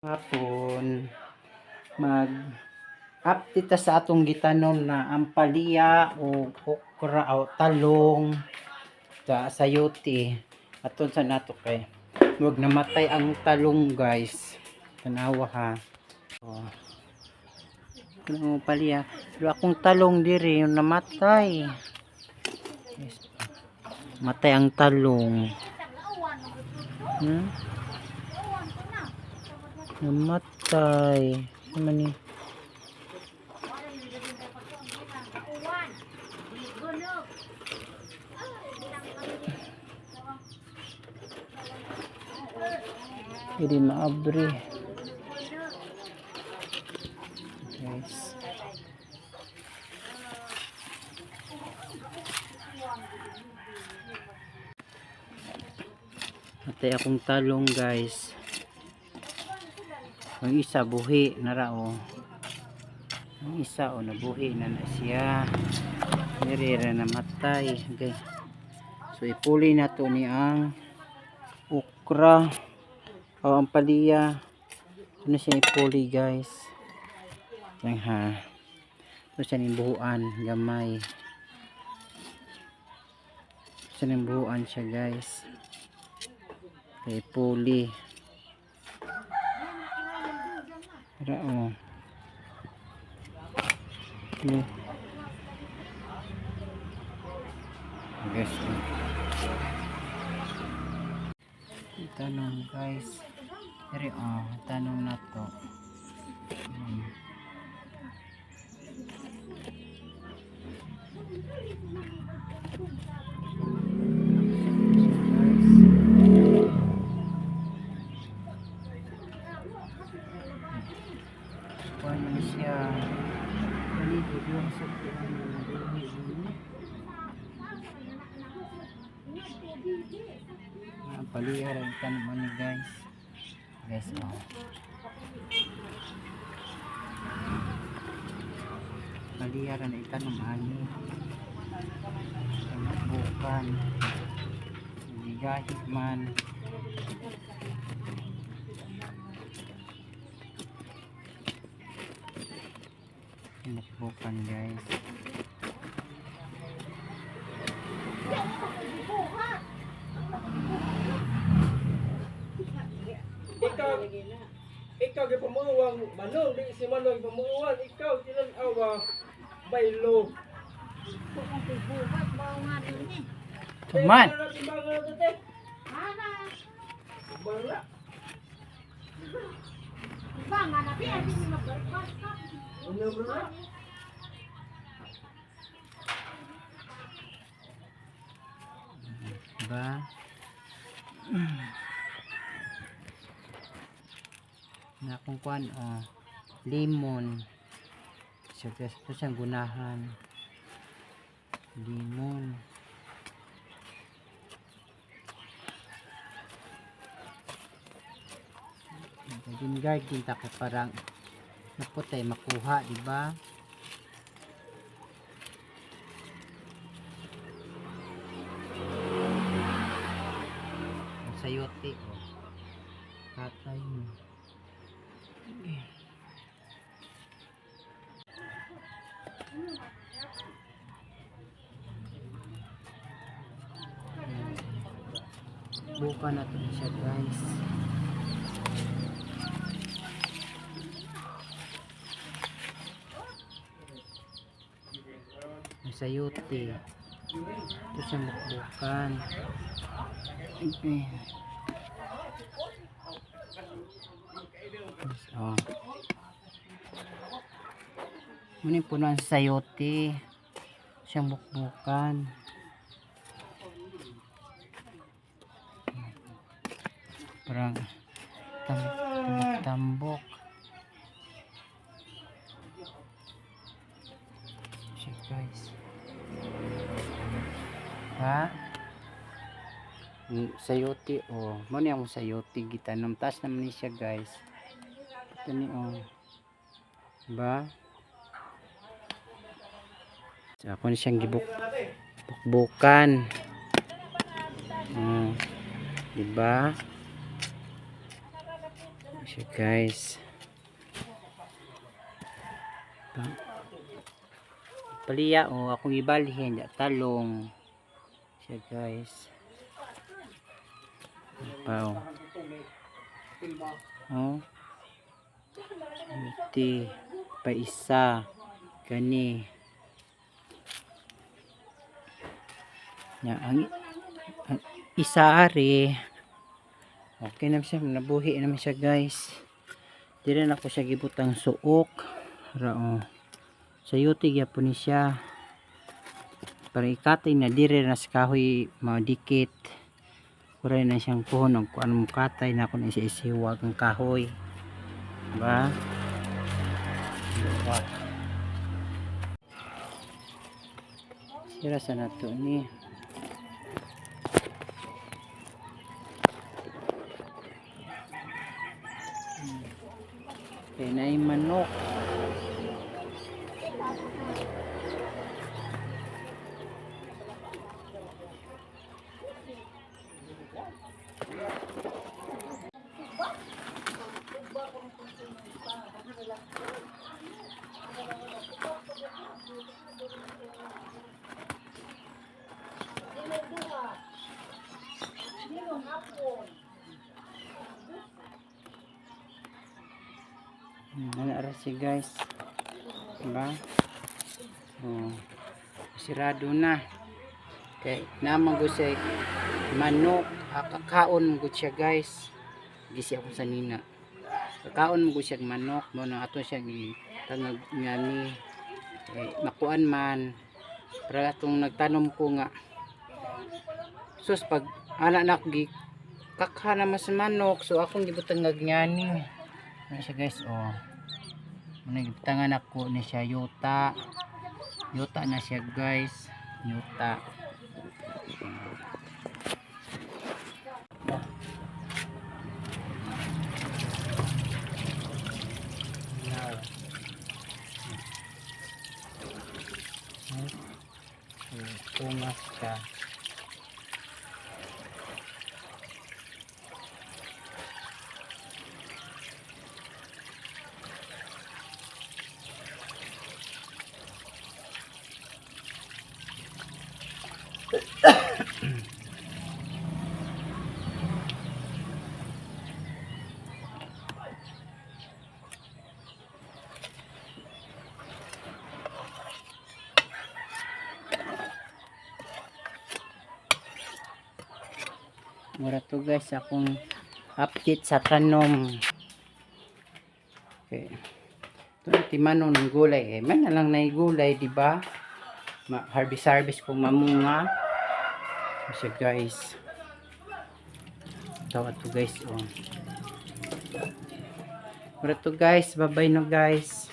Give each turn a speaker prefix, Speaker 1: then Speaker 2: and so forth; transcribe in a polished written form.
Speaker 1: Hapon, mag update ta sa atong gitanom na ampalaya o okra o talong sa sayote. Aton sa nato kay wag namatay ang talong, guys. Tanawa ha. Oh. Ano ampalaya? Pero akong talong diri yung namatay. Yes. Matay ang talong. Namatay. Ano ni? Hindi maabri. Guys. Matay akong talong, guys. Ang isa buhi na ra oh. Ang isa oh, nabuhi na na siya. Diri ra namatay. Okay. So ipuli na to ni ang okra o ampalaya. Ano siya ipuli, guys? Yan ha. Ito siya ning buhuan gamay. Ito siya ning buhuan siya, guys. Kay ipuli. Ra oh. Okay. Guys. Oh. Tanong, guys. Diri oh, tanong na to. Guys. Kuan man siya. Kani video sa Ah, palihar ang tanong ni guys. Guys, oh. Palihar ang itanong ani. Bukan. Gigahit man. Bukan, guys.
Speaker 2: Ikaw, ikaw gipamuwang Manong, di si Manong gipamuwang, ikaw tinan awa baylo.
Speaker 1: Tuman.
Speaker 2: Bala. Ano ba?
Speaker 1: Diba? Na kung kuan oh, lemon. So guys, ito siyang gunahan. Lemon. Din guard din ta kay parang naputay makuha, di ba? Ang sayote oh. Katay mo. Okay. Buka na to siya, guys. Ang sayote. Ito siya mukbukan. Okay. Oh. Muna yung punuan sa sayote. Siyang bukbukan. Parang tambok-tambok. Siya, guys. Ha? Sayote oh. Mo ni akong sayote gitanom. Taas naman ni siya, guys. Ito ni oh. Ba? So, ako ni siyang gibuk bukbukan. Diba? Siya guys. Paliya o akong ibalhin ya talong. Siya guys. Pa oh. Oh. Iti pa isa kani. Ya, ang isa ari okay na siya, nabuhi naman siya guys. Dire na ko siya gibutang suok ra oh. Sayuti gyapon ni siya para ikatay na dire na sa kahoy madikit. Kuray na siyang puhon og kuan mo katay na ako na siya isiwag ang kahoy. Ba? Diba? Sira sa nato ni. Kaya na yung manok. Ano ara siya guys. Diba? Oh. Sirado na. Kay naman go siya manok, kakaon mo siya guys. Gisi ako sa nina. Kakaon mo siya manok, mo na ato siya tangag ngani. Kay makuan man para atong nagtanom ko nga. Sus pag ana nak gi kakha naman sa manok, so akong gibutang ngani. Ano siya guys, oh. Muna gibutangan ako ni siya yuta. Yuta na siya guys. Yuta. Now. Tungas ka. Mura to guys akong update sa tanom. Okay. Ito na timano ng gulay. Eh, man na lang na gulay, di ba? Harvest harvest kung mamunga. Siya guys. Ito to guys. Oh. Mura to guys. Bye bye no guys.